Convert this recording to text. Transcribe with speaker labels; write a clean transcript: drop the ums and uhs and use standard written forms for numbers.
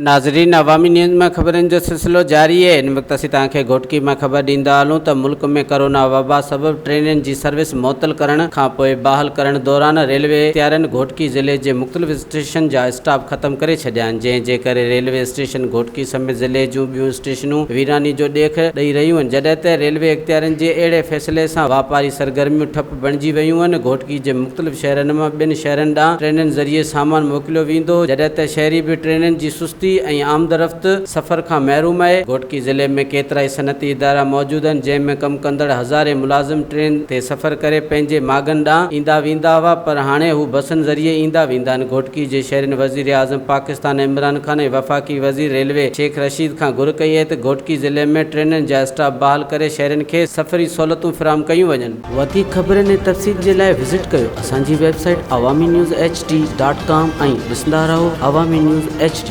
Speaker 1: ناظرين عوامي نيوز مان خبرن جو سلسلو جاري آهي هن وقت اسين توهان کي گهوٽڪي مان خبر ڏيندا هلون ته ملڪ ۾ ڪرونا وبا سبب ٽرينن جي سروس معطل ڪرڻ کان پوء بحال ڪرڻ دوران ريلوي اختيارين گهوٽڪي ضلعي جي مختلف اسٽيشن جا اسٽاپ ختم ڪري ڇڏيا آهن جنهن جي ڪري ريلوي اسٽيشن گهوٽڪي سميت ضلعي جون ٻيون اسٽيشنون ويراني جو ڏيک ڏئي رهيون آهن جڏهن ته ريلوي اختيارين جي اهڙي فيصلي سان واپاري سرگرميون ٺپ بڻجي ويون آهن، گهوٽڪي جي مختلف شهرن مان ٻين شهرن ڏانهن ٽرينن ذريعي سامان موڪليو ويندو هو، جڏهن ته شهري به ٽرينن جي سستي ۽ آمدرفت سفر کان محروم آهي، گهوٽڪي ضلعي ۾ ڪيترائي صنعتي ادارا موجود آهن، جنهن ۾ ڪم ڪندڙ هزارين ملازم ٽرين تي سفر ڪري پنهنجي ماڳن ڏانهن ايندا ويندا هئا پر هاڻي هو بسن ذريعي ايندا ويندا آهن، گهوٽڪي جي شهرين وزيراعظم پاڪستان عمران خان ۽ وفاقي وزير ريلوي شيخ رشيد کان گهر ڪئي آهي ته گهوٽڪي ضلعي ۾ ٽرينن جا اسٽاپ بحال ڪري شهرين کي سفري سهولتون فراهم ڪيون وڃن. وڌيڪ خبرن ۽ تفصيل جي لاء وزٽ ڪيو اسان جي website Awami news H D dot com ۽ ڏسندا رهو عوامي نيوز ايڇ ڊي.